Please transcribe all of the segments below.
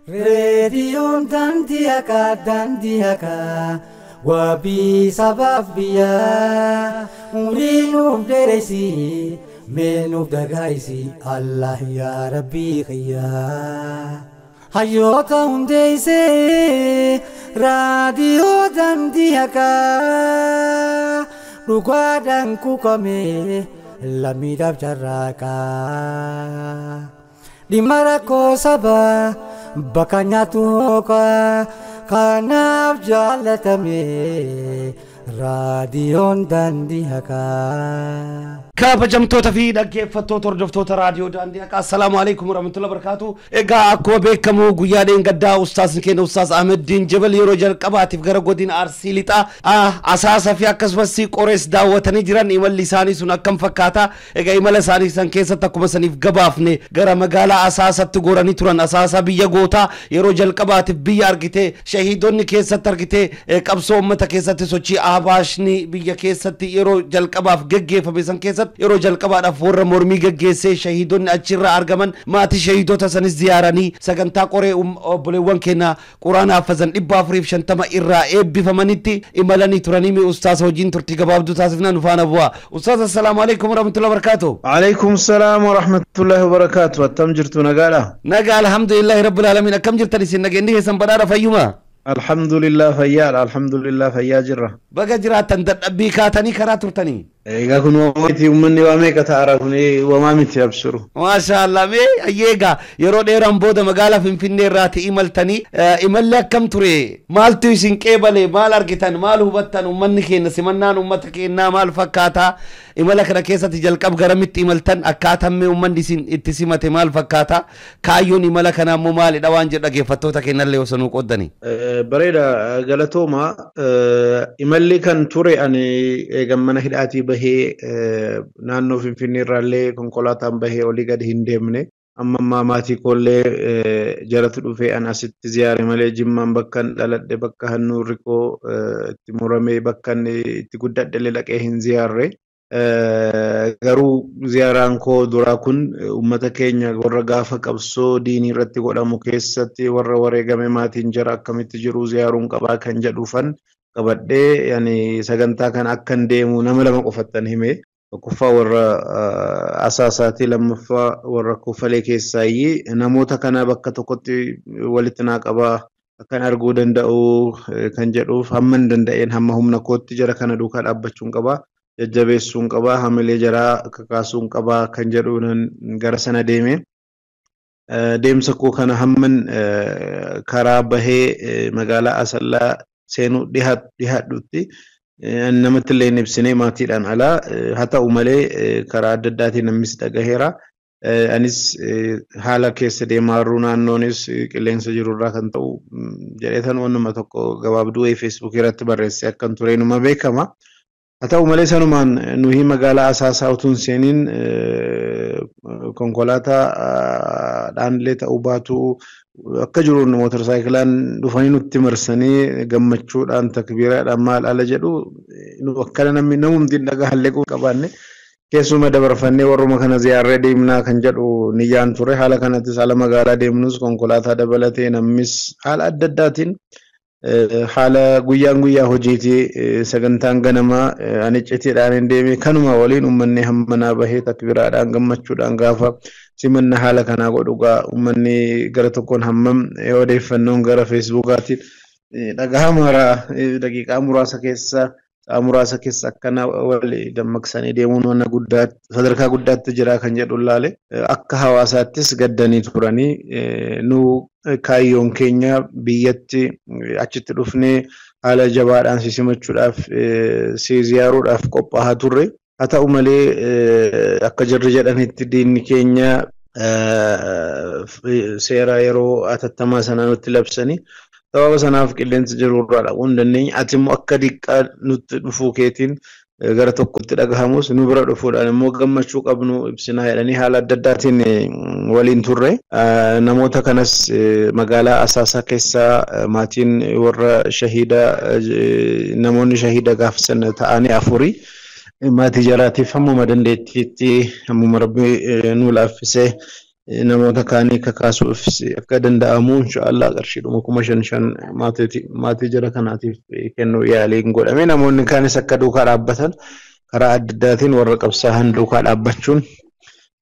Reediyoon daandii haqaa, daandii haqaa, wabii sabaaf biyyaa, umrii nuuf dheereysi, mee nuuf dagaayisi, Allah yaa Rabbii kiyyaa. Hayyoota hundeeysee raadiyoo daandii haqaa, dhugaadhaan kuukame lammiidhaaf carraaqaa. Dhimma rakkoo sabaa bakka nyaatu hookaa, kanaaf jaalatame raadiyoon daandii haqaa. Kabajamtoota fi dhaggeeffattoota, hordoftoota raadiyoo daandii haqaa, assalaamu alaikum warahmatullahi wabarakatuh. Egaa akkuma beekamu guyyaa dheengaddaa ustaasni keenya Ustaas Ahmeddiin Jabal yeroo jalqabaatiif gara godina Arsii Lixaa Asaasa fi akkasumas Qorees daawwatanii jiran. Imalli isaanii sun akkam fakkaata? Egaa imala isaanii san keessatti akkuma saniif gabaafne gara magaalaa Asaasatti goranii turan. Asaasa biyya gootaa, yeroo jalqabaatiif biyya argite, shahiidonni keessatti argite, qabsoo uummata keessatti sochii Abaashni biyya keessatti yeroo jalqabaaf geggeeffame san keessatti yeroo jalqabaadhaaf warra mormii geggeessee shahiidonni achirraa argaman, maatii shahiidota sanis ziyaaranii, sagantaa qoree obboleewwan keenya quraana hafazan 450 irraa eebbifamanitti imalanii turanii. Mi ustaasa hojiin turtii gabaabduu taasifna, nu faana bu'aa. Ustaasa, assalaamu alaikum warahmatullahi wabarakatuh. Alaikum salaam wa rahmatullahi wa barakatuh. Attam jirtu, nagaadha? Nagaa, alhamdulillahi rabbil alamin. Akkam jirtan isin? Nageenyi keessan badhaadha, fayyuma? Alhamdulillah, fayyaadha. Alhamdulillah, fayyaa jirra. Baga jiraattan. Dadhabbii kaatanii karaa turtanii. Egaa kun waamaati, uummanni waa meeqa ta'ara, kun wamaa miti, abshiru. Maasha Allah. Mee ayyeegaa yeroo dheeraan booda magaalaa Finfinnee irraati imaltanii, imalli akkam ture? Maaltu isin qeebale? Maal argitan? Maal hubattan? Uummanni keenya, simannaan uummata keenyaa maal fakkaata? Imala kana keessatti jalqab garamitti imaltan? Akkaataan mee uummanni isin itti simate maal fakkaata? Kaayyoon imala kanaa immoo maalidha waan jedhu dhaggeeffattoota keenyallee osoo nuu qooddanii. Bareeda, galatooma. Imalli kan ture ani eegan mana hidhaatii bahee naannoo Finfinnee irraallee konkolaataan bahee olii gadi hin deemne. Amma ammaa maatii koollee jalatu dhufee an asitti ziyaare malee, Jimmaan bakka dhaladhe, bakka handhuurri koo itti murame, bakka itti guddadhe dhaqee hin ziyaarre. Garuu ziyaaraan koo duraa kun uummata keenya warra gaafa qabsoo diinii irratti godhamu keessatti warra wareegame, maatiin jara akkamitti jiru ziyaaruun qabaa kan jedhuufan qabadhee yani sagantaa kana akkan deemu nama lama qofattan hime. Tokkoffaa warra Asaasaati, lammaffaa warra Kofalee keessaayyii. Namoota kana bakka tokkotti walitti naa qabaa akkan arguu danda'u kan jedhuuf, hamma hin danda'een, hamma humna kootti jara kana duukaa dhaabbachuun qabaa, jajjabeessuun qabaa, hamilee jaraa kakaasuun qabaa kan jedhuun gara sana deeme. Deemsa koo kana hamman karaa bahee magaalaa Asallaa seenuu dhihaadhutti namatti illee hin ibsine maatiidhaan alaa. Haa ta'u malee karaa adda addaatiin namnis dhagaheera. Anis haala keessa deemaa jirru, naannoonis qilleensa jirurraa kan ta'u jedheetan wannuma tokko gabaabduu Feesbuukii irratti barreessee akkan ture numa beekama. Haa ta'u malee sanumaan nuyi magaalaa Asaasaa utuu hin seeniin konkolaataadhaan illee ta'uu baatu, akka jiruun mootorsaayikilaan dhufanii nutti marsanii gammachuudhaan takbiiraadhaan maal ala jedhu akkana namni namumti dhagahallee qabaanne keessuma dabarfannee warruma kana ziyaarree deemnaa kan jedhu niyyaan ture. Haala kanattis haala magaalaa deemnus konkolaataa dabalatee namnis haala adda addaatiin, haala guyyaan guyyaa hojiitii, sagantaan ganamaa ani iccitiidhaan hin deeme, kanuma waliin uummanni hammanaa bahee takbiraadhaan gammachuudhaan gaafa simanna haala kanaa godhu gaa, uummanni gara tokkoon hammam odeeffannoon gara Feesbuukaatiin dhagahamaara, daqiiqaa muraasa keessa, sa'a muraasa keessa akkana wal dammaqsanii deemuun waan guddaa sadarkaa guddaatti jira kan jedhu ilaale. Akka hawaasaattis gaddanii turanii, nu kaayyoon keenya biyyatti achitti dhufnee haala jabaadhaan si simachuudhaaf, si ziyaaruudhaaf qophaa'aa turre. Haa ta'u malee akka jarri jedhanitti diinni keenya seera yeroo atattamaa sana nutti labsanii, sababa sanaaf qilleensa jiru irraa dhaquu hin dandeenye. Ati immoo akka diqqaa nutti dhufuu keetiin gara tokkotti dhagahamus, nu bira dhufuudhaan immoo gammachuu qabnu ibsinaa jedhanii haala adda addaatiin waliin turre. Namoota kanas magaalaa Asaasaa keessaa maatiin warra shahiida, namoonni shahiida gaafa sana ta'anii afurii, maatii jaraatiif hammuma dandeettiitti, hammuma Rabbi nu laaffisee Namoota kaanii kakaasuuf akka danda'amu inshaallah qarshiidhuma 5,000 maatii jara kanaatiif kennuu yaaliin godhame. Namoonni kaanis akka duukaa dhaabbatan karaa adda addaatiin warra qabsaa'an duukaa dhaabbachuun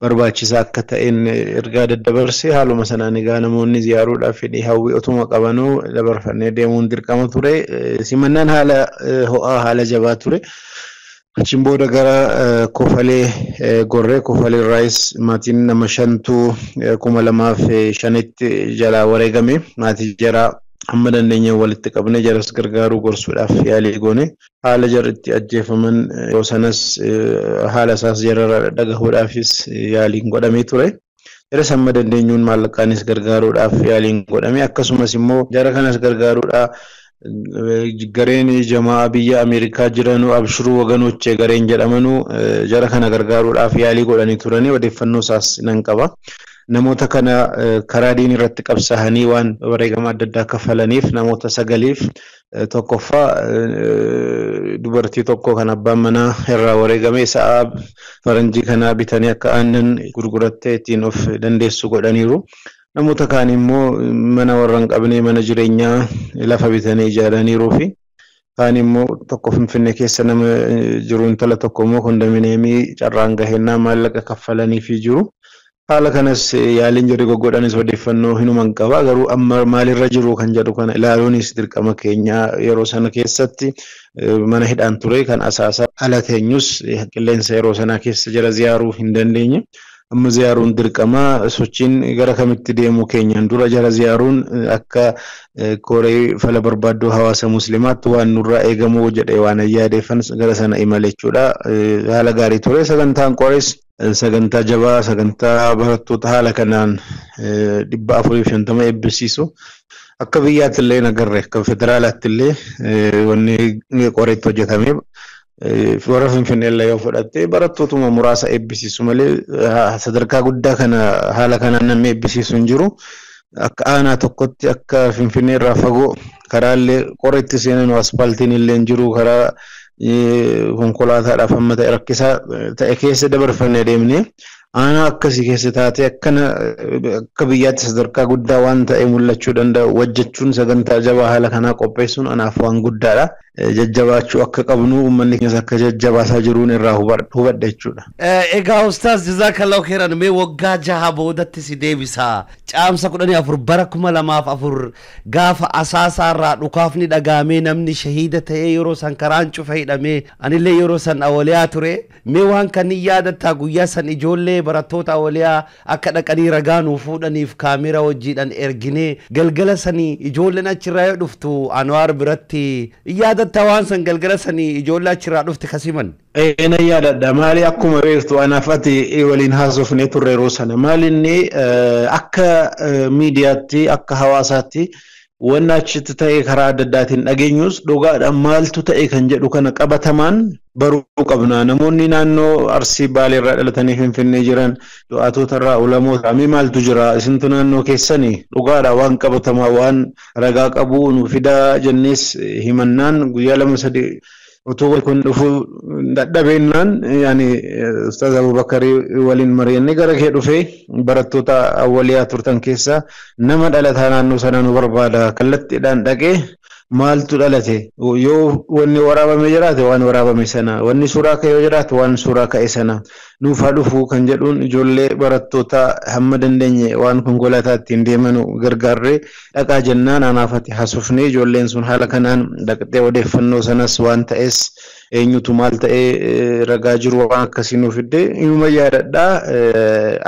barbaachisaa akka ta'een ergaa daddabarse. Haaluma sanaan egaa namoonni ziyaaruudhaaf fedhii hawwii otuma qabanuu dabarfannee deemuun dirqama ture. Simannaan haala ho'aa haala jabaa ture. Achiin booda gara Kofalee gorree, Kofalee irraayis maatiin nama 5tu 2005tti jalaa wareegame. Maatii jaraa hamma dandeenye walitti qabne jaras gargaaruu gorsuudhaaf yaalii goone. Haala jarri itti ajjeefaman yeroo sanas haala isaas jararraa dhagahuudhaafis yaaliin godhamee ture. Jaras hamma dandeenyuun maallaqaanis gargaaruudhaaf yaaliin godhame. Akkasumas immoo jara kanas gargaaruudhaaf gareen jamaa biyya Ameerikaa jiranuu Abshiruu Waganochee gareen jedhamanuu jara kana gargaaruudhaaf yaalii godhanii turanii odeeffannoo isaas nan qaba. Namoota kana karaa diinii irratti qabsaa'anii waan wareegama adda addaa kaffalaniif namoota 9f tokkoffaa dubartii tokko kan abbaan manaa irraa wareegame sa'a faranjii kanaa bitanii akka aannan gurgurattee ittiin of dandeessu godhaniiru. Namoota kaan immoo mana warra hin qabne mana jireenyaa lafa bitanii ijaaraniiruu fi kaan immoo tokko Finfinnee keessa nama jiru intala tokko immoo kondominiyeemii carraan gahennaa maallaqa kaffalaniifii jiru. Haala kanas yaaliin jarri goggodhanis odeeffannoo hinuman qaba. Garuu amma maalirra jiru kan jedhu kana ilaaluunis dirqama keenya. Yeroo sana keessatti mana hidhaan ture kan asaasa ala teenyus qilleensa yeroo sanaa keessa jara ziyaaruu hin dandeenye. Amma ziyaaruun dirqama sochiin gara kamitti deemuu keenyaan dura jara ziyaaruun akka koree fala barbaadduu hawaasa musliimaatti waan nurraa eegamu jedhee waan yaadeeffan gara sana imale jechuudha. Haala gaarii ture. Sagantaan qorees sagantaa jabaa sagantaa barattoota haala kanaan 450 eebbisiisu. Akka biyyaatti illee nagarre akka federaalaatti illee wanni qoreetti hojjetame. Warra Finfinnee illee yoo fudhatte barattootuma muraasa eebbisiisu malee sadarkaa guddaa kana haala kanaan namni eebbisiisu hin jiru. Akka aanaa tokkotti akka Finfinnee irraa fagoo karaallee qoreetti seenan aspaaltiin illee hin jiru karaa konkolaataadhaaf hamma ta'e rakkisaa ta'e keessa dabarfannee deemnee aanaa akkasii keessa taatee akkana akka biyyaatti sadarkaa guddaa waan ta'e mul'achuu danda'u hojjechuun sagantaa jabaa haala kanaa qopheessuun anaaf waan guddaadha. Jajjabaachuu akka qabnu uummanni keenyas akka jajjabaasaa jiruun irraa hubadha jechuudha. Egaa Ustaaz Jazaakallahu khairan mee waggaa 6 boodatti si deebisa. Caamsa 14 bara 2004 gaafa asaasaa irraa dhukaafni dhagaamee namni shahiida ta'ee yeroo san karaan cufa hidhamee anillee yeroo san awwaliyaa ture. Mee waan kan ni yaadattaa guyyaa san ijoollee barattoota awwaliyaa akka dhaqanii ragaa nuu fuudhaniif kaameera hojiidhaan erginee galgala sanii ijoolleen achirraa yoo dhuftu Anwaar biratti yaadatta waan san galgala sanii ijoollee achirraa dhufte kasiman. Na yaadadha. Maali akkuma beektu anaaf ati waliin haasofnee turre yeroo sana. Maali inni akka miidiyaatti akka hawaasaatti wanna achitti ta'e karaa adda addaatiin dhageenyus dhugaadha maaltu ta'e kan jedhu kana qabatamaan baruu qabna. Namoonni naannoo Arsii Baalee irraa dhalatanii Finfinnee jiran du'aatota irraa ulamoota mee maaltu jira isintu naannoo keessanii dhugaadha waan qabatamaa waan ragaa qabu nu fidaa jennees himannaan guyyaa 2-3 otoo kun dhufuu dadhabeennaan yaani Ustaaz Abubakarii waliin mari'annee gara kee dhufee barattoota awwaliyaa turtan keessaa nama dhalataa naannoo sana nu barbaada kallattiidhaan dhaqee maaltu dhalate yoo wanni waraabame jiraate waan waraabame sana wanni suuraa ka'e yoo jiraate waan suuraa ka'e sana nuuf haa dhufu kan jedhuun ijoollee barattoota hamma dandeenye waan konkolaataa ittiin deemanu gargaarree dhaqaa jennaan anaafati haasofnee ijoolleen sun haala kanaan dhaqxee odeeffannoo sanas waan ta'es eenyutu maal ta'ee ragaa jiru waan akkasii nuuf fidde inuma yaadadha.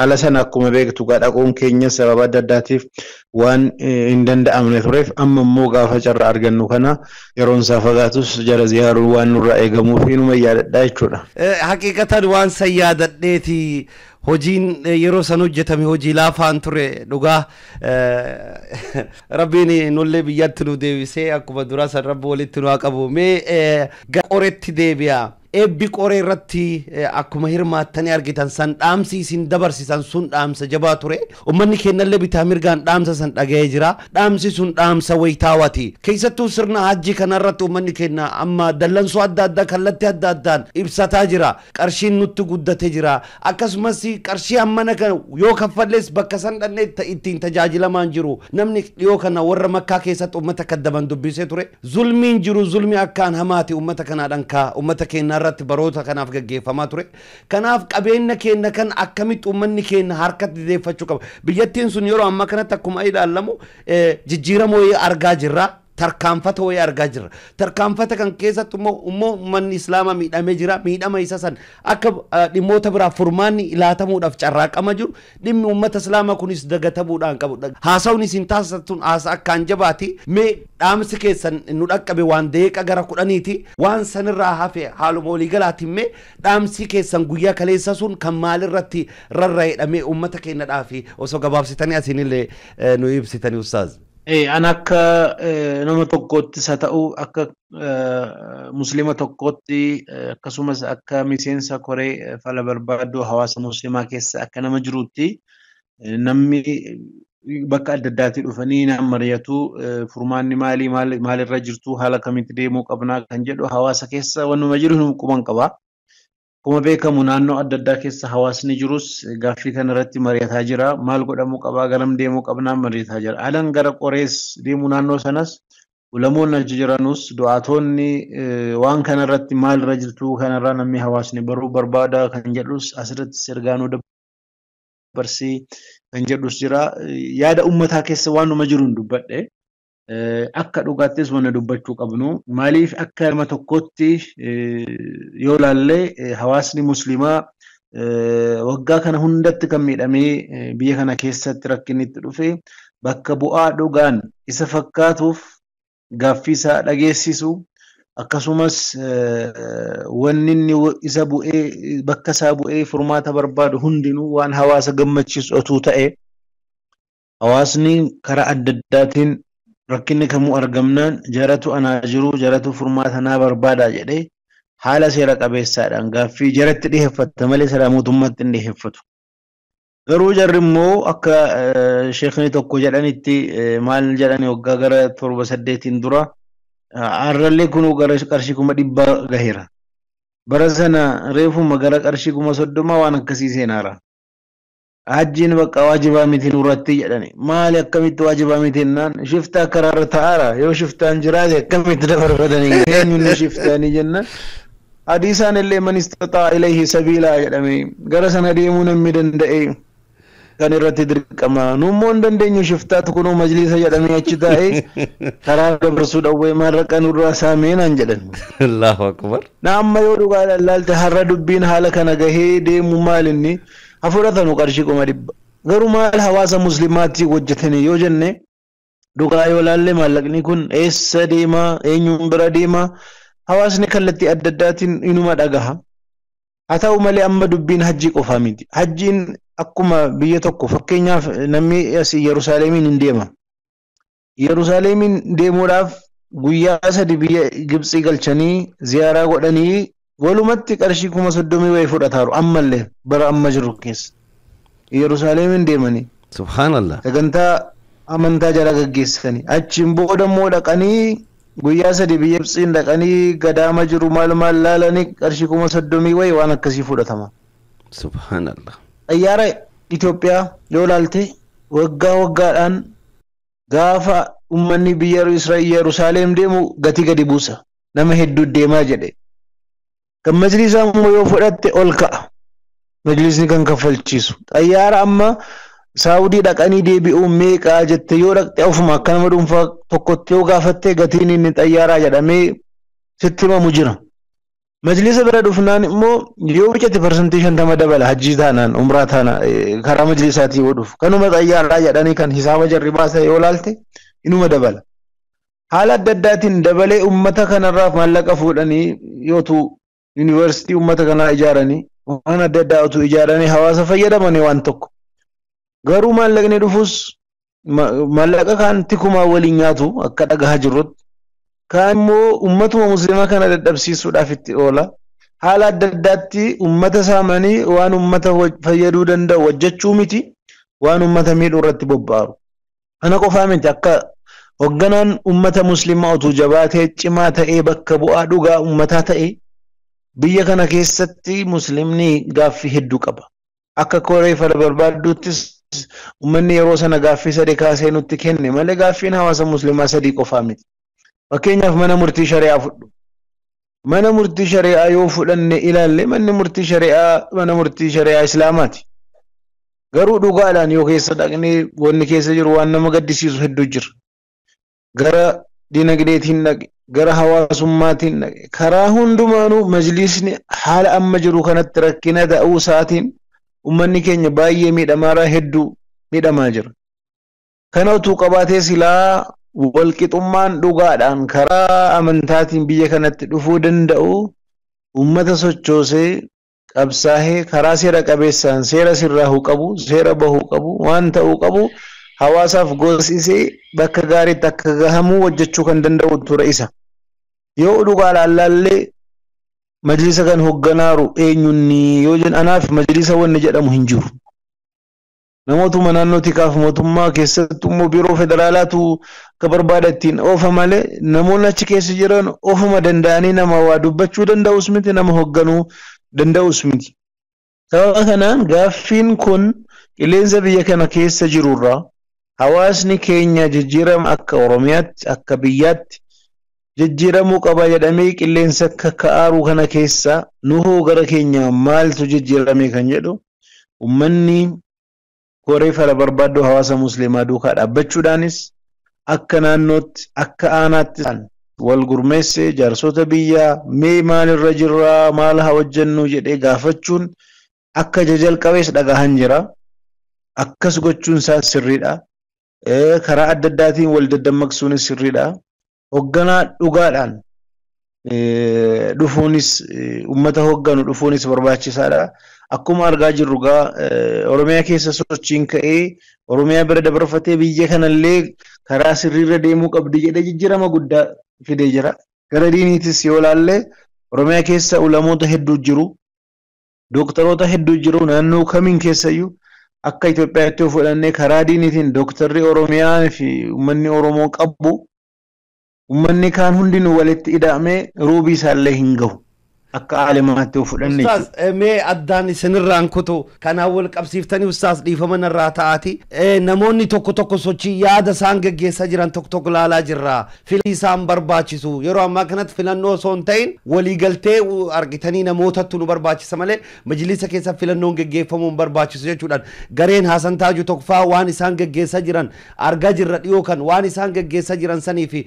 Ala sana akkuma beektu dhaquun keenya sababa adda addaatiif waan hin danda'amne tureef amma immoo gaafa carraa argannu kana yeroon isaa fagaatus jara ziyaaruu waan nurraa eegamuuf inuma yaadadha jechuudha. Haqiiqatan waan san yaadadheeti hojiin yeroo san hojjetame hojii laafaan ture dhugaa rabbiin nullee biyyatti nu deebisee akkuma duraa san rabbi walitti nu haa qabu. Mee qoretti deebi'a. Eebbi qoree irratti akkuma hirmaattanii argitan san dhaamsi isin dabarsisan sun dhaamsa jabaa ture. Uummanni keenyallee bitaa mirgaan dhaamsa san dhaga'ee jira. Dhaamsi sun dhaamsa wayitaawati. Keessattuu sirna hajji kanarratti uummanni keenya amma dallansoo adda addaa kallattii adda addaan ibsataa jira. Qarshiin nutti guddatee jira. Akkasumas qarshii hammana kana yoo kaffallees bakka san dhannee ittiin tajaajilamaan jiru. Namni dhiyoo kana warra Makkaa keessatti uummata kaddaban dubbisee ture. Zulmiin jiru zulmi akkaan hamaati uummata kanaadhaan kaa uummata keenya irratti baroota kanaaf gaggeeffamaa ture. Kanaaf qabeenya keenya kan akkamitti uummanni keenya harkatti deeffachuu qaba. Biyyattiin sun yeroo ammaa kanatti akkuma ilaalamu jijjiirama wayii argaa jirra. Tarkaanfata wayii argaa jirra. Tarkaanfata kan keessatti immoo uummanni Islaamaa miidhamee jira. Miidhama isa san akka dhimmoota biraa furmaanni ilaatamuudhaaf carraaqama jiru. Dhimmi uummata Islaamaa kunis dagatamuudhaan qabu. Haasawni isin taasisatun haasa akkaan jabaati. Mee dhaamsi keessan nu dhaqqabe waan deeqa gara 10ti. Waan sanirraa hafe haaluma waliigalaatiin mee dhaamsi keessan guyyaa kaleessa sun kan maalirratti rarra'edha mee uummata keenyadhaaf osoo gabaabsitanii asiinillee nu ibsitanii ustaaz. An akka nama tokkoottis haa ta'u akka muslima tokkootti akkasumas akka miseensa koree fala barbaaddu hawaasa muslimaa keessa akka nama jiruutti namni bakka adda addaatii dhufanii nama mari'atu furmaanni maalii maalirra jirtu haala kamitti deemuu qabnaa kan jedhu hawaasa keessa wanuma jiru nu quban qaba. Akkuma beekamu naannoo adda addaa keessa hawaasni jirus gaaffii kanarratti mari'ataa jira. Maal godhamuu qabaa garam deemuu qabnaa mari'ataa jira. Alan gara qorees deemuu naannoo sanas ulamoonni achi jiranus du'aatonni waan kanarratti maalirra jirtu kanarraa namni hawaasni baruu barbaada kan jedhus asirratti ergaanuu dabarsii kan jedhus jira. Yaada uummataa keessa waanuma jiruun dubbadhe. Akka dhugaattis wanna dubbachuu qabnu maaliif akka nama tokkotti yoo laalle hawaasni muslimaa waggaa kana hundatti kan miidhamee biyya kana keessatti rakkinni itti dhufe bakka bu'aa dhugaan isa fakkaatuuf gaaffii isaa dhageessisu akkasumas wanni inni isa bu'ee bakka isaa bu'ee furmaata barbaadu hundinuu waan hawaasa gammachiisu otuu ta'e hawaasni karaa adda addaatiin rakkinni kamuu argamnaan jaratu anaa jiru jaratu furmaata naa barbaada jedhee haala seera qabeessaadhaan gaaffii jaratti dhiyeeffata malee seera mootummaatti hin dhiyeeffatu. Garuu jarri immoo akka sheekni tokko jedhanitti maal jedhani waggaa gara 7-8 dura har'allee kunuu gara qarshii 100,000 gaheera. Bara sana reefuma gara qarshii 30,000 waan akkasii seenaara. Hajjiin bakka waajibaa miti nurratti jedhani. Maali akkamitti waajibaa miti jennaan shiftaa karaarra taa'aara yoo shiftaan jiraate akkamitti dabarfatanii eenyuun shiftaanii jennaan. Hadiisaan illee man istataa ilayhi sabiilaa jedhame gara sana deemuu namni danda'e kan irratti dirqama. Nuummoo hin dandeenyu shiftaatu kunuu majliisa jedhamee achi taa'ee karaa dabarsuu dhawwee maallaqa nurraa saamee naan jedhan. Allahu akbar. Na amma yoo dhugaadhaan laalte har'a dubbiin haala kana gahee deemu maal inni hafuudhatanu qarshii 100,000. Garuu maal hawaasa muslimaatti hojjetanii yoo jenne dhugaa yoo laalle maallaqni kun eessa deema eenyuun bira deema hawaasni kallattii adda addaatiin inuma dhagaha. Haa ta'u malee amma dubbiin hajjii qofaa miti. Hajjiin akkuma biyya tokko fakkeenyaaf namni as Yerusaalemiin hin deema. Yerusaalemiin deemuudhaaf guyyaa 3 biyya Gibxii galchanii ziyaaraa godhanii walumatti qarshii 30,000 wayii fudhataaru ammallee bara amma jiru keessa. Yerusaalemiin deemanii. Subhaanallah. Sagantaa amantaa jala gaggeessanii achiin booda immoo dhaqanii guyyaa 3 biyya Gibxiin dhaqanii gadaama jiru maal maal laalanii qarshii 30,000 wayii waan akkasii fudhatama. Subhaanallah. Xayyaara Itoophiyaa yoo laalte waggaa waggaadhaan gaafa uummanni biyya Yerusaalem deemu gatii gadi buusa. Nama hedduu deemaa jedhe. Kan majlisaa immoo yoo fudhatte ol ka'a. Majlisni kan kaffalchiisu. Xayyaara amma Saawudii dhaqanii deebi'uun meeqaa jette yoo dhaqxe ofuma akka nama dhuunfaa tokkotti yoo gaafatte gatiin inni xayyaaraa jedhamee sitti himamu jira. Majlisa bira dhufnaan immoo yoo bicate 50% dabala hajjii taanaan umraa taanaan karaa majlisaatii yoo dhufu kanuma xayyaaraa jedhanii kan hisaaba jarri baasa yoo laalte inuma dabala. Haala adda addaatiin dabalee uummata kanarraa maallaqa fuudhanii yootu yuunivarsiitii uummata kanaa ijaaranii waan adda addaa otuu ijaaranii hawaasa fayyadamanii waan tokko. Garuu maallaqni dhufus maallaqa kaan tikumaa waliin nyaatu akka dhagahaa jirrutti kaan immoo uummatuma musliimaa kana dadhabsiisuudhaaf itti oola. Haala adda addaatti uummata saamanii waan uummata fayyaduu danda'u hojjechuu miti waan uummata miidhuu irratti bobba'aru. Kana qofaa miti akka hoogganaan uummata musliimaa utuu jabaatee cimaa ta'ee bakka bu'aa dhugaa uummataa ta'e biyya kana keessatti musliimni gaaffii hedduu qaba. Akka koree fala barbaadduuttis uummanni yeroo sana gaaffii sadii kaasee nutti kenne malee gaaffiin hawaasa musliimaa sadii qofaa miti. Fakkeenyaaf mana murtii shari'aa fudhu. Mana murtii shari'aa yoo fudhanne ilaalle manni murtii shari'aa mana murtii shari'aa Islaamaati. Garuu dhugaadhaan yoo keessa dhaqnee wanni keessa jiru waan nama gaddisiisu hedduu jira. Gara dinagdeetiin dhaqe, gara hawaasummaatiin dhaqe, karaa hundumaanuu majlisni haala amma jiru kanatti rakkina ta'uu isaatiin uummanni keenya baay'ee miidhamaarraa hedduu miidhamaa jira. Kana utuu qabaatee silaa walqixxummaan dhugaadhaan karaa amantaatiin biyya kanatti dhufuu danda'u uummata sochoosee qabsaa'ee karaa seera qabeessaan seera sirraahuu qabu, seera bahuu qabu, waan ta'uu qabu hawaasaaf gorsisee bakka gaariitti akka gahamuu hojjechuu kan danda'u ture isa. Yoo dhugaadhaan laallee majlisa kan hoogganaaru eenyunni yoo jennu anaaf majlisa wanni jedhamu hin jiru. Namootuma naannoo tikaaf mootummaa keessattuu immoo biiroo federaalaatu akka barbaada ittiin oofa malee namoonni achi keessa jiran oofuma danda'anii nama waa dubbachuu danda'us miti nama hoogganuu danda'us miti. Sababa kanaan gaaffiin kun qilleensa biyya kana keessa jirurraa hawaasni keenya jijjiirama akka Oromiyaatti akka biyyaatti jijjiiramuu qaba jedhamee qilleensa akka ka'aaru kana keessa nuhoo gara keenya maaltu jijjiirame kan jedhu uummanni koree fala barbaaddu hawaasa musliimaa duukaa dhaabbachuudhaanis akka naannootti akka aanaatti wal gurmeessee jaarsota biyyaa mee maalirra jirraa maal haa hojjennu jedhee gaafachuun akka jajalqabees dhagahan jira. Akkas gochuun isaas sirriidha. Karaa adda addaatiin wal daddamaqsuunis sirriidha. Hoogganaa dhugaadhaan dhufuunis uummata hoogganu dhufuunis barbaachisaadha. Akkuma argaa jirru gaa Oromiyaa keessa sochiin ka'ee Oromiyaa bira dabarfatee biyya kanallee karaa sirriirra deemuu qabdi jedhee jijjiirama guddaa fidee jira. Gara diiniitis yoo ilaalle Oromiyaa keessa ulamoota hedduu jiru. Dooktaroota hedduu jiru naannoo kamiin keessayyuu akka Itoophiyaatti yoo fudhannee karaa diiniitiin dooktarri Oromiyaa fi uummanni Oromoo qabu uummanni kaan hundinuu walitti ida'amee ruubii isaallee hin gahu. Akka aalimaatti yoo fudhanne. Ustaaz mee addaan isinirraan kutu kanaan wal qabsiiftanii ustaaz dhiifama narraa ta'aati. Namoonni tokko tokko sochii yaada isaan geggeessaa jiran tokko tokko ilaalaa jirra. Filii isaan barbaachisu yeroo ammaa kanatti filannoo osoo hin ta'in waliigaltee argitanii namootatti nu barbaachisa malee majlisa keessa filannoon geggeeffamuu hin barbaachisu jechuudhaan gareen Hasan Taajuu tokko waan isaan geggeessaa jiran argaa jirra dhiyoo kan waan isaan geggeessaa jiran sanii fi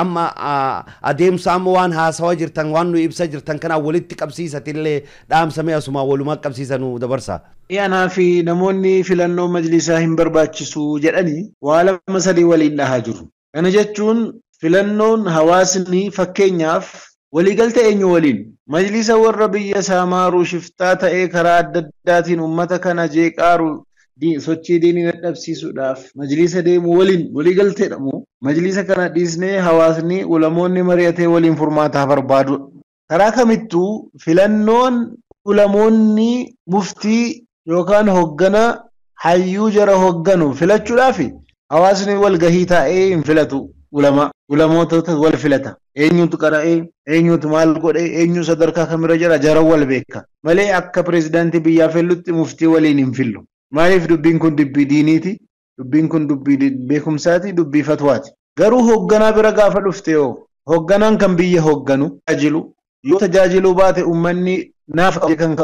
amma adeemsa amma waan haasawaa jirtan waan nu ibsa jirtan kana walitti qabsiisatillee dhaamsamee asuma walumaa qabsiisanuu dabarsa. Anaa fi namoonni filannoo majlisaa hin barbaachisu jedhanii waa lama sadii waliin dhahaa jiru. Kana jechuun filannoon hawaasni fakkeenyaaf waliigaltee eenyu waliin majlisa warra biyya saamaaruu shiftaa ta'ee karaa adda addaatiin uummata kana jeeqaaru sochii diinii dadhabsiisuudhaaf majlisa deemu waliin waliigalteedha moo majlisa kana dhiisnee hawaasni ulamoonni mari'atee waliin furmaataa barbaadu. Karaa kamittuu filannoon ulamoonni muftii yookaan hooggana hayyuu jara hoogganu filachuudhaaf hawaasni wal gahii taa'ee hin filatu ulamoota wal filata. Eenyutu qara'ee eenyutu maal godhee eenyu sadarkaa kamirra jira jara wal beeka malee akka pireezidaantii biyyaa fillutti muftii waliin hin fillu. Maaliif dubbiin kun dubbii diiniiti, dubbiin kun dubbii beekumsaati, dubbii fatwaati. Garuu hoogganaa bira gaafa dhufte yoo hoogganaan kan biyya hoogganu tajaajilu yoo tajaajiluu baate uummanni naaf kan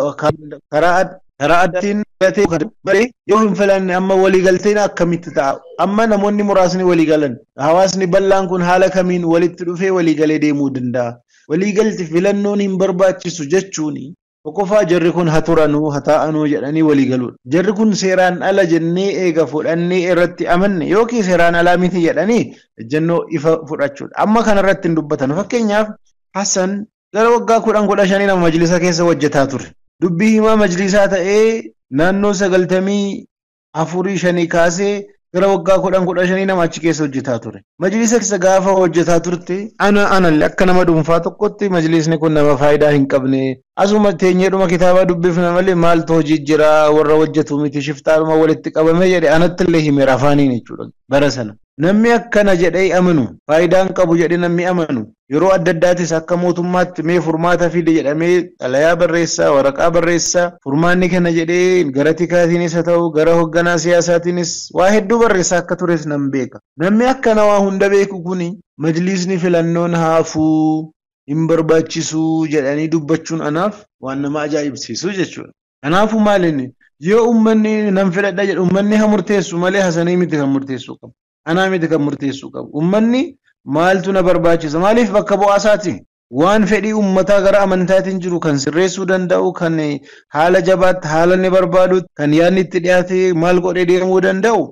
karaa addaatiin filatee malee yoo hin filanne amma waliigalteen akkamitti ta'a? Amma namoonni muraasni waliigalan hawaasni bal'aan kun haala kamiin walitti dhufee waliigalee deemuu danda'a? Waliigalti filannoon hin barbaachisu jechuun tokkoffaa jarri kun haa turanuu haa taa'anuu jedhanii waliigaluudha. Jarri kun seeraan ala jennee eega fudhannee irratti amanne yookiin seeraan alaa miti jedhanii ejjennoo ifa fudhachuudha. Amma kanarratti hin dubbatan. Fakkeenyaaf Hassan gara waggaa 10-15 nama majlisa keessa hojjetaa ture. Dubbii himaa majlisaa ta'ee naannoo 94-5 kaasee Gara waggaa 10 15 nama achi keessa hojjetaa ture. Majlisa keessa gaafa hojjetaa turte ana akka nama dhuunfaa tokkotti majlisni kun nama faayidaa hin qabne. Asuma teenyeedhuma kitaaba dubbifna malee maaltu hojii jira warra hojjetu miti shiftaadhuma walitti qabame jedhe anatti illee himeera afaaniin jechuudha bara sana. Namni akkana jedhee amanu faayidaan qabu jedhee namni amanu yeroo adda addaatis akka mootummaatti mee furmaata fide jedhamee xalayaa barreessaa waraqaa barreessaa furmaanni kana jedhee gara tikaatiinis haa ta'u gara hoogganaa siyaasaatiinis waa hedduu barreessaa akka tures nan beeka. Namni akkana waa hunda beeku kuni majlisni filannoon haafuu hin barbaachisu jedhanii dubbachuun anaaf waan nama ajaa'ibsiisu jechuudha. Kanaafuu maalinni yoo uummanni nan filadha jedhu uummanni haa murteessu malee Hasanii miti kan murteessuu qabu. Anaa miti kan murteessuu qabu. Uummanni maaltu na barbaachisa? Maaliif bakka bu'aa isaati? Waan fedhii uummataa gara amantaatiin jiru kan sirreessuu danda'u, kan haala jabaatti haala inni barbaadu, kan yaadni itti dhiyaate maal godhee deemuu danda'u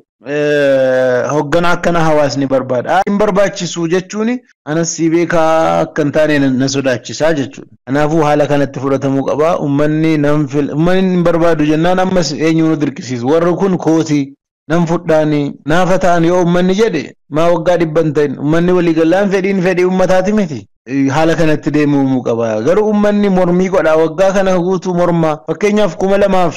hoogganaa akkana hawaasni barbaada. Hin barbaachisu jechuun anas si beekaa akka hin taane na sodaachisaa jechuudha. Kanaafuu haala kanatti fudhatamuu qaba. Uummanni hin barbaadu jennaan ammas eenyuun nu dirqisiisu? Warri kun kootii. Nam fudhaani naafa ta'an yoo uummanni jedhe maa waggaa 100 ta'in uummanni waliigalaan fedhiin fedhii uummataati miti. Haala kanatti deemuu qaba. Garuu uummanni mormii godha waggaa kana guutuu morma. Fakkeenyaaf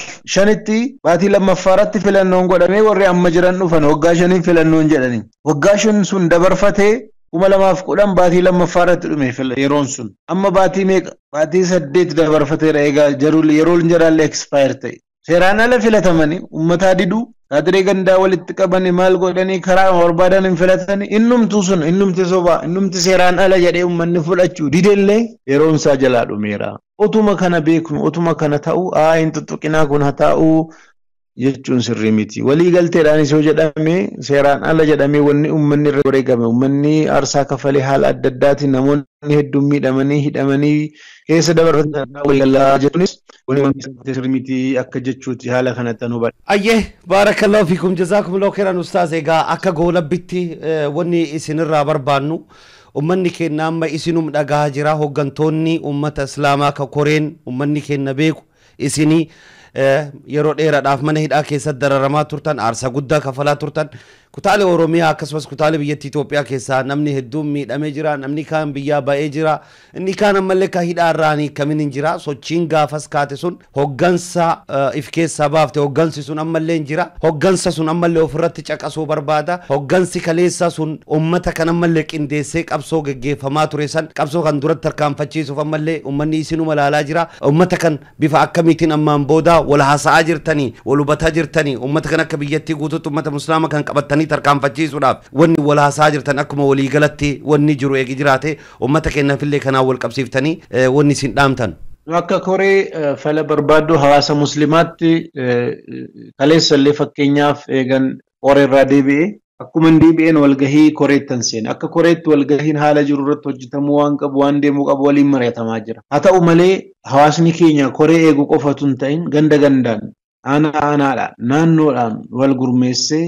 2005tti baatii lammaffaarratti filannoon godhamee warri amma jiran dhufan waggaa 5 filannoon jedhani. Waggaa 5 sun dabarfatee 2010 baatii lammaffaarratti dhume yeroon sun. Amma baatii meeqa? Baatii 8 dabarfateera egaa yeroon jaraallee expire ta'e. Seeraan ala filatamanii uummataa diduu kaadiree gandaa walitti qabanii maal godhanii karaa barbaadan hin filatanii innumtuu sun innumti sobaa innumti seeraan ala jedhee uummanni fudhachuu didellee yeroon isaa jalaa dhumeera. Otuma kana beeknu otuma kana ta'u hin tuttuqinaa kun haa ta'u jechuun sirrii miti. Walii galteedhaanis yoo jedhame seeraan ala jedhamee wanni uummanni irra wareegame uummanni aarsaa kafalee haala adda addaatiin namoonni hedduun miidhamanii hidhamanii keessa dabarfatan waliigalaa jechuunis wanni sirrii miti akka jechuuti haala kanatti nu hubadha. Ayyee baarakallahu fiikum jazaakumullahu khairan ustaaz. Egaa akka goolabbitti wanni isinirraa barbaannu uummanni keenya amma isinum dhagaa jira. Hooggantoonni uummata islaamaa ka koreen uummanni keenya beeku isinii yeroo dheeraadhaaf mana hidhaa keessatti dararamaa turtan, aarsaa guddaa kafalaa turtan. Kutaalee Oromiyaa akkasumas kutaalee biyyattii Itoophiyaa keessaa namni hedduun miidhamee jira, namni kaan biyyaa ba'ee jira, inni kaan ammallee ka hidhaa irraa hiikamin hin jira. Sochiin gaafas kaate sun hooggansa if keessaa baafte, hooggansi sun ammallee hin jira. Hooggansa sun ammallee ofirratti caqasuu barbaada. Hooggansi kaleessaa sun uummata kan ammallee qindeessee qabsoo geggeeffamaa ture san qabsoo kan duratti tarkaanfachiisuuf ammallee uummanni isinuma ilaalaa jira. Uummata kan bifa akkamiitiin ammaan booda wal haasa'aa jirtanii, wal hubataa jirtanii, uummata kan akka biyyattii guutuutti uummata musliimaa kan qabatanii tarkaanfachiisuudhaaf wanni wal haasa'aa jirtan akkuma waliigalatti wanni jiru eegi jiraate uummata keenyaafillee kanaan wal qabsiiftanii wanni isin dhaamtan. Akka koree fala barbaaddu hawaasa musliimaatti kaleessallee fakkeenyaaf eegan qoreerraa deebi'e akkuma hin deebi'een walgahii koreettan seene. Akka koreetti walgahiin haala jiru irratti hojjetamuu waan qabu waan deemuu qabu waliin mari'atamaa jira. Haa ta'u malee hawaasni keenya koree eeguu qofatu hin ta'in ganda gandaan aanaa aanaadhaan naannoodhaan wal gurmeessee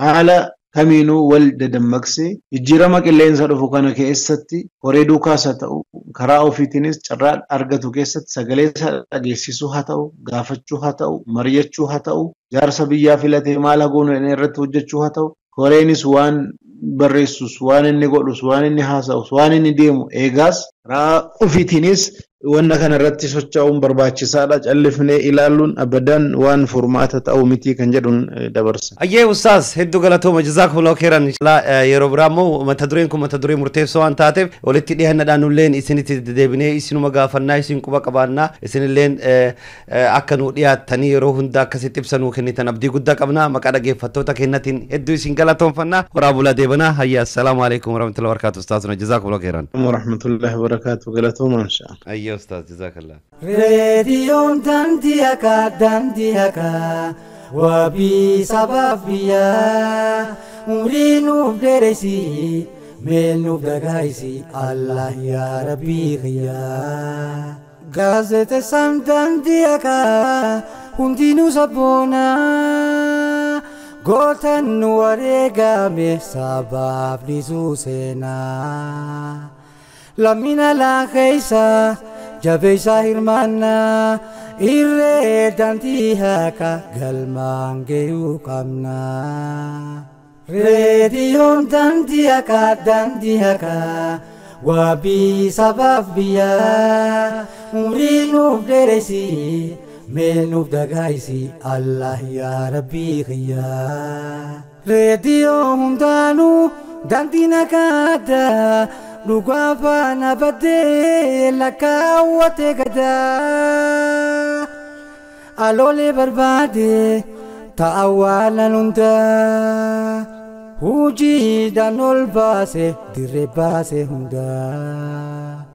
haala kamiinuu wal dadammaqsee jijjiirama qilleensa dhufu kana keessatti koree duukaas haa ta'u karaa ofiitiinis carraa argatu keessatti sagalee isaa dhageessisuu haa ta'u gaafachuu haa ta'u mari'achuu haa ta'u jaarsa biyyaa filatee maal haa goonu irratti hojjechuu haa ta'u koreenis waan barreessus waan inni godhus waan inni haasa'us waan inni deemu eegaas karaa ofiitiinis wanna kana irratti socho'uun barbaachisaadha. Callifnee ilaaluun abadan waan furmaata ta'u miti kan jedhuun dabarsa. Ayyee ustaaz hedduu galatooma jazaakumullahu khairan. Yeroo biraa immoo mata dureen kun mata duree murteessoo waan taateef walitti dhiyaannaadhaan nulleen isinitti deddeebinee isinuma gaafannaa isin quba qabaannaa isinilleen akka nu dhiyaattanii yeroo hunda akkasitti ibsa nuu kennitan abdii guddaa qabna. Maqaa dhaggeeffattoota keenyatiin hedduu isin galatoomfannaa. Horaa bulaa deebanaa. Hayya assalaamu alaikum warahmatullahi wabarakatuh. Ustaazuna jazaakumullahu khairan. Warahmatullahi wabarakatuh. Galatooma inshallah. Ayyee ustaaz jazakallah. Reediyoon daandii haqaa daandii haqaa wabii sabaaf biyyaa umrii nuuf dheeresi meel nuuf dagaayisi Allah yaa Rabbii kiyyaa. Gaazexeessaan daandii haqaa hundinuu sabboonaa gootan nu wareegame sabaaf dhiisuu seenaa. Lamina laakeessa jabeessa hirmaannaa irree daandii haqaa galmaan gahuu qabnaa. Reediyoon daandii haqaa daandii haqaa wabii sabaaf biyyaa umrii nuuf dheereysi mee nuuf dagaayisi Allah yaa Rabbii kiyyaa. Reediyoo hundaanuu daandiin haqaadha dhugaa faana baddee lakkaawwate gadaa. Aloolee barbaade ta'a waanan hundaa. Hojiidhaan ol baase dirree baase hundaa.